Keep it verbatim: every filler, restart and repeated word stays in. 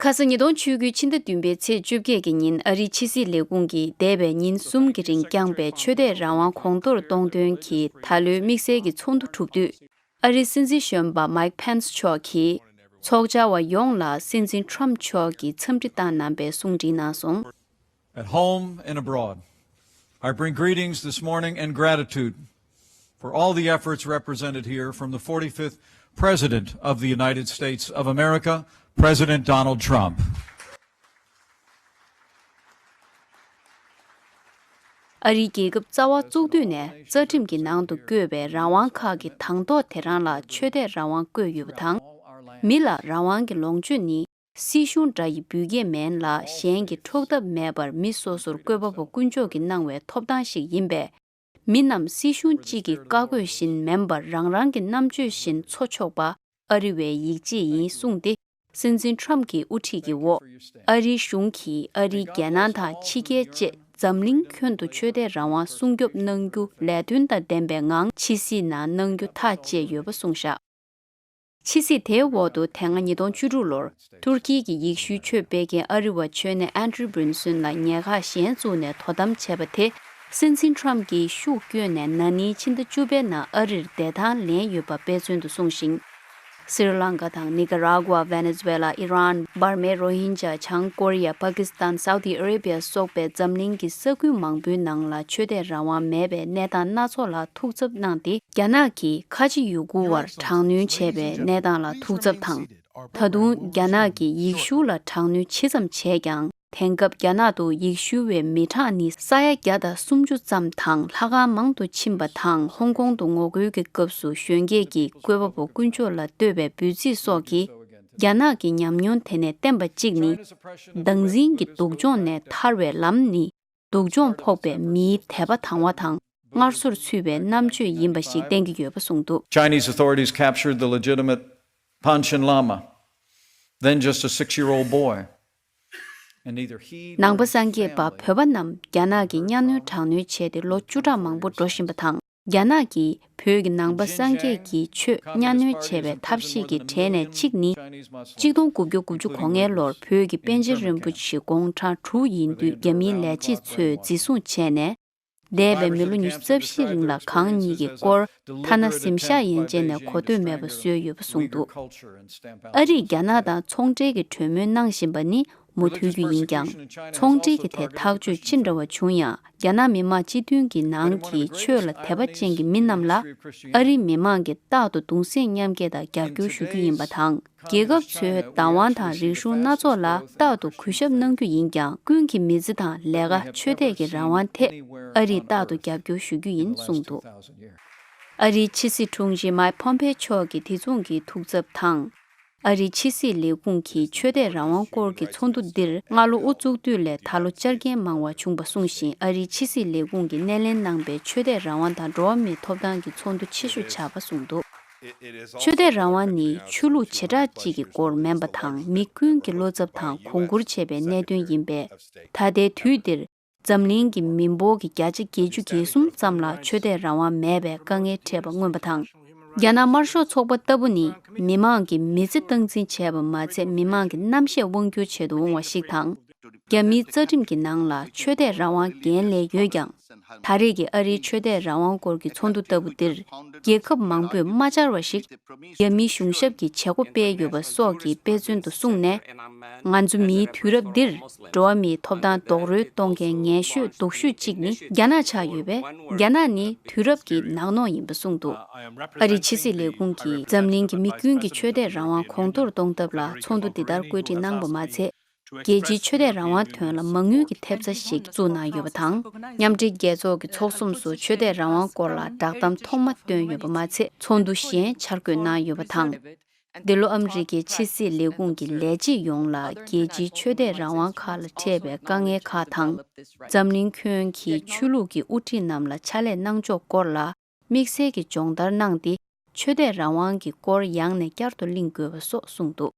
ཁ་ས་ཉིས་སྟོང་བཅུ་དགུ་ཕྱི་ཟླ་བདུན་པའི་ཚེས་བཅོ་བརྒྱད་ཀྱི་ཉིན་ཨ་རིའི་ཕྱི་སྲིད་ལས་ཁུངས་ཀྱིས་འདས་པའི་ཉིན་གསུམ་གྱི་རིང་བསྐྱངས་པའི་ཆོས་དད་རང་དབང་གོང་མཐོར་གཏོང་དོན་གྱི་ད་ལོའི་དམིགས་བསལ་གྱི་ཚོགས་འདུ་གྲུབ་དུས། ཨ་རིའི་སྲིད་འཛིན་གཞོན་པ་མའིག་ཕེན་སི་མཆོག་གིས་ཚོགས་བཅར་བ་ཡོངས་ལ་སྲིད་འཛིན་ཊམ་མཆོག་གིས་འཚམས་འདྲི་བཏང་གནང་པའི་གསུང་འཕྲིན་གནང་སོང་། At home and abroad, I bring greetings this morning and gratitude for all the efforts represented here from the forty-fifth President of the United States of America, President Donald Trump. ཨ་རིའི་རྒྱལ་ཁབ་རྩ་བ་བཙུགས་དུས་ནས་རྩ་ཁྲིམས་ཀྱི་ནང་དུ་བཀོད་པའི་རང་དབང་ཁག་གི་དང་ཐོག་དེ་རང་ལ་ཆོས་དད་རང་དབང་བཀོད་ཡོད་པ་དང་། མི་ལ་རང་དབང་གི་ལོངས་སྤྱོད་ནི་སྲིད་གཞུང་འདྲ་ཡི་འབུལ་སྐྱེལ་མིན་ལ་གཞན་གྱིས་འཕྲོག་ཐབས་མེད་པར་མི་སོ་སོར་བཀོད་པ་པོ་དཀོན་མཆོག་གིས་གནང་བའི་ཐོབ་ཐང་ཞིག་ཡིན་པས། མི་རྣམས་སྲིད་གཞུང་གཅིག་གི་བཀའ་བཀོད་བཞིན་མིན་པར་རང་རང་གི་རྣམ་དཔྱོད་བཞིན་འཚོ་ཆོག་པ་ཨ་རི་བའི་ཡིད་ཆེས་ཡིན་གསུངས་ཏེ། སྲིད་འཛིན་ཊམ་གྱི་དབུ་ཁྲིད་ཀྱི་འོག་ཨ་རིའི་གཞུང་གིས་ཨ་རི་རྒྱལ་ནང་དང་ཕྱི་རྒྱལ་བཅས་འཛམ་གླིང་ཁྱོན་དུ་ཆོས་དད་རང་དབང་སྲུང་སྐྱོབ་གནང་རྒྱུ་ལས་དོན་དང་ལྡན་པའི་ངང་ཕྱི་སྲིད་ནང་གནང་རྒྱུ་ཐག་བཅད་ཡོད་པ་གསུངས་བཞག་ཕྱི་སྲིད་དེའི་འོག་ཏུ་དེ་སྔ་ཉིས་སྟོང་བཅུ་དྲུག་ལོར་ཐུར་ཁེ་གི་ཡེ་ཤུའི་ཆོས་སྤེལ་མཁན་ཨ་རི་བ་ཆོས་ནི་ཨན་ཌྲུ་བྷྲིན་སོན་ལ་ཉེན་ཁ་གཞན་བཙུགས་ནས་དོ་དམ་བྱས་པ་དེ་སྲིད་འཛིན་ཊམ་གྱིས་ཤུགས་བསྐྱོན་ནས་ན་ནིང་ཕྱི་ཟླ་བཅུ་པའི་ནང་ཨ་རིར་བདེ་ཐང་ལེན་ཡོད་པ་དཔེ་མཚོན་དུ་གསུངས་ཤིང་། སི་རི་ལང་ཀ་དང་ནི་ཀ་ར་གུ་ཝ། ཝེ་ནེ་ཛུ་ཝེ་ལ། ཨི་རན། འབར་མའི་རོ་ཧིན་ཇ། བྱང་ཀོ་རི་ཡ། པ་ཀི་སི་ཐན། སའུ་དི་ཨ་རེ་བི་ཡ་སོགས་པའི་འཛམ་གླིང་གི་ས་ཁུལ་མང་པོའི་ནང་ལ་ཆོས་དད་རང་དབང་མེད་པའི་གནས་སྟངས་སྣ་ཚོགས་ལ་ཐུགས་འཚབ་གནང་སྟེ། རྒྱ་ནག་གིས་ཁ་ཆེ་ཡུ་གུར་བར་དྲག་གནོན་བྱས་པའི་གནས་སྟངས་ལ་ཐུགས་འཚབ་དང་། ད་དུང་རྒྱ་ནག་གིས་ཡེ་ཤུ་ལ་དྲག་གནོན་ཇི་ཙམ་བྱས་ཀྱང་། དེང་སྐབས་རྒྱ་ནག་ཏུ་ཡེ་ཤུ་བའི་མི་གྲངས་ནི་ས་ཡ་བརྒྱ་དང་སུམ་ཅུ་ཙམ་དང་ལྷག་དཀར་མང་དུ་ཕྱིན་པ་དང་། ཧོང་ཀོང་དུ་ངོ་རྒོལ་གྱི་སྐབས་སུ་གཞོན་སྐྱེས་ཀྱིས་བཀོད་པ་པོ་དཀོན་མཆོག་ལ་བསྟོད་པའི་འབོད་ཚིག་སོགས་ཀྱིས་རྒྱ་ནག་གི་ཉམས་མྱོང་དེ་ནས་བསྟན་པ་གཅིག་ནི། བདག་འཛིན་གྱི་སྡུག་སྦྱོང་ནས་ཐར་བའི་ལམ་ནི། སྡུག་སྦྱོང་ཕོག་པའི་མིའི་དད་པ་དང་བ་དང་སྔར་སོར་ཚུད་པའི་རྣམ་དཔྱོད་ཡིན་པ་ཞིག་བསྟན་གྱི་ཡོད་པ་གསུངས་འདུག Chinese authorities captured the legitimate Panchen Lama, then just a six-year-old boy, and neither he ནང་པ་སངས་རྒྱས་པ་བོད་པ་རྣམས་རྒྱ་ནག་གིས་གཉའ་གནོན་དྲག་གནོན་བྱས་ཏེ་ལོ་བཅུ་ཕྲག་མང་པོ་འགྲོ་བཞིན་པ་དང་། རྒྱ་ནག་གིས་བོད་ཀྱི་ནང་པ་སངས་རྒྱས་ཀྱི་ཆོས་གཉའ་གནོན་བྱས་པའི་ཐབས་ཤེས་ཀྱི་གྲས་ནས་གཅིག་ནི། གཅིག་སྟོང་དགུ་བརྒྱ་དགུ་བཅུ་གོ་ལྔའི་ལོར་བོད་ཀྱི་པཎ་ཆེན་རིན་པོ་ཆེ་དགུང་གྲངས་དྲུག་ཡིན་དུས་རྒྱ་མིའི་ལས་བྱེད་ཚོས་འཛིན་བཟུང་བྱས་ནས། འདས་པའི་མི་ལོ་ཉི་ཤུ་རྩ་བཞིའི་རིང་ལ་གང་ཉིད་ཀྱི་སྐོར་ཐ་ན་གཟིམ་ཤག་ཡན་ཆད་ནས་གོ་ཐོས་མེད་པ་བཟོས་ཡོད་པ་གསུངས་འདུག་ཨ་རིས་རྒྱ་ནག་དང་ཚོང་འབྲེལ་གྱི་གྲོས་མོལ་གནང་བཞིན་པ་ནི་མུ་མཐུད་རྒྱུ་ཡིན་ཀྱང་། ཚོང་འབྲེལ་གྱི་ཐད་ཐག་གཅོད་ཅི་འདྲ་བ་བྱུང་ཡང་། རྒྱ་ནག་མི་དམངས་སྤྱི་མཐུན་གྱི་ནང་གི་ཆོས་ལ་དད་པ་ཅན་གྱི་མི་རྣམས་ལ་ཨ་རིའི་མི་དམངས་ཀྱིས་རྟག་ཏུ་གདུང་སེམས་མཉམ་སྐྱེད་དང་རྒྱབ་སྐྱོར་ཞུ་རྒྱུ་ཡིན་པ་དང་། རྒྱལ་ཁབ་ཚོའི་བདག་དབང་དང་རིག་གཞུང་སྣ་ཚོགས་ལ་རྟག་ཏུ་གུས་ཞབས་གནང་རྒྱུ་ཡིན་ཀྱང་། ཀུན་གྱི་མི་ཚེ་དང་ལས་ཀ་ཆོས་དད་ཀྱི་རང་དབང་ཐད་ཨ་རིས་རྟག་ཏུ་རྒྱབ་སྐྱོར་ཞུ་རྒྱུ་ཡིན་གསུངས་འདུག་ཨ་རིའི་ཕྱི་སྲིད་དྲུང་ཆེ་མའེ་ཕོམ་པེ་མཆོག་གིས་དེ་མཚུངས་ཀྱི་ཐུགས་འཚབ་དང་། ཨ་རིའི་ཕྱི་སྲིད་ལས་ཁུངས་ཀྱིས་ཆོས་དད་རང་དབང་སྐོར་གྱི་ཚོགས་འདུ་འདིར་སྔ་ལོ་དབུ་བཙུགས་དུས་ལས་ད་ལོ་བཅར་མཁན་མང་བ་བྱུང་པ་གསུངས་ཤིང་། ཨ་རིའི་ཕྱི་སྲིད་ལས་ཁུངས་ཀྱིས་སྣེ་ལེན་གནང་པའི་ཆོས་དད་རང་དབང་དང་འགྲོ་བ་མིའི་ཐོབ་ཐང་གི་ཚོགས་འདུ་ཆེ་ཤོས་ཆགས་པ་གསུངས་འདུག་ཆོས་དད་རང་དབང་ནི་ཆོས་ལུགས་བྱེ་བྲག་ཅིག་གི་སྐོར་མིན་པ་དང་། མི་ཀུན་གྱི་བློ་འཚབ་དང་གོང་བཀུར་བྱེད་པའི་གནད་དོན་ཡིན་པས། ད་ལྟའི་དུས་འདིར་འཛམ་གླིང་གི་མི་འབོར་གྱི་བརྒྱ་ཆ་བརྒྱད་ཅུ་གྱ་གསུམ་ཙམ་ལ་ཆོས་དད་རང་དབང་མེད་པའི་དཀའ་ངལ་འཕྲད་པ་མངོན་པ་དང་། རྒྱ་ནག་དམར་ཤོག་ཚོགས་པ་ལྟ་བུ་ནི་མི་དམངས་ཀྱི་མི་ཚེ་སྟངས་འཛིན་བྱས་པ་མ་ཚད། མི་དམངས་ཀྱི་རྣམ་ཤེས་དབང་སྒྱུར་བྱེད་དུ་འོང་བ་ཞིག་དང་། རྒྱ་མིའི་རྩ་ཁྲིམས་ཀྱི་ནང་ལ་ཆོས་དད་རང་དབང་འགན་ལེན་ཡོད་ཀྱང་། ད་རེས་ཀྱི་ཨ་རིའི་ཆོས་དད་རང་དབང་སྐོར་གྱི་ཚོགས་འདུ་ལྟ་བུ་འདིར་རྒྱལ་ཁབ་མང་པོས་མ་བཅར་བ་ཞིག་རྒྱ་མིའི་གཞུང་ཞབས་ཀྱིས་བྱེད་སྒོ་སྤེལ་ཡོད་པ་སོགས་ཀྱི་དཔེ་མཚོན་དུ་གསུངས་ནས། ང་ཚོ་མིའི་དུས་རབས་འདིར་འགྲོ་བ་མིའི་ཐོབ་ཐང་རྡོག་རོལ་གཏོང་མཁན་ངན་ཤོས་སྡུག་ཤོས་གཅིག་ནི་རྒྱ་ནག་ཆགས་ཡོད་པས། རྒྱ་ནག་ནི་དུས་རབས་ཀྱི་ནག་ནོག་ཡིན་པ་གསུངས་འདུག་ཨ་རིའི་ཕྱི་སྲིད་ལས་ཁུངས་ཀྱིས་འཛམ་གླིང་གི་མི་ཀུན་གྱི་ཆོས་དད་རང་དབང་གོང་མཐོར་གཏོང་ཐབས་ལ་ཚོགས་འདུ་འདི་ལྟར་བཀོད་སྒྲིག་གནང་པ་མ་ཚད། རྒྱལ་སྤྱིའི་ཆོས་དད་རང་དབང་དོན་ལ་མ་དངུལ་གྱི་ཐེབས་རྩ་ཞིག་བཙུགས་གནང་ཡོད་པ་དང་། མཉམ་འབྲེལ་རྒྱལ་ཚོགས་ཀྱི་ཚོགས་ཟུང་སུ་ཆོས་དད་རང་དབང་སྐོར་ལ་བསྒྲགས་གཏམ་ཐོག་མ་བཏོན་ཡོད་པ་མ་ཚད། ཚོགས་འདུ་གཞན་འཆར་འགོད་གནང་ཡོད་པ་དང་། འདི་ལོ་ཨ་མི་རི་ཀའི་ཕྱི་སྲིད་ལས་ཁུངས་ཀྱི་ལས་བྱེད་ཡོངས་ལ་རྒྱལ་སྤྱིའི་ཆོས་དད་རང་དབང་ཁག་ལ་འཕྲད་པའི་དཀའ་ངལ་ཁག་དང་། འཛམ་གླིང་ཁྱོན་གྱི་ཆོས་ལུགས་ཀྱི་དབུ་ཁྲིད་རྣམས་ལ་ཕྱག་ལས་གནང་ཕྱོགས་སྐོར་ལ་དམིགས་བསལ་གྱི་སྦྱོང་བརྡར་གནང་སྟེ། ཆོས་དད་རང་དབང་གི་སྐོར་ཡང་ནས་བསྐྱར་དུ་གླེང་དགོས་པ་སོགས་གསུངས་འདུག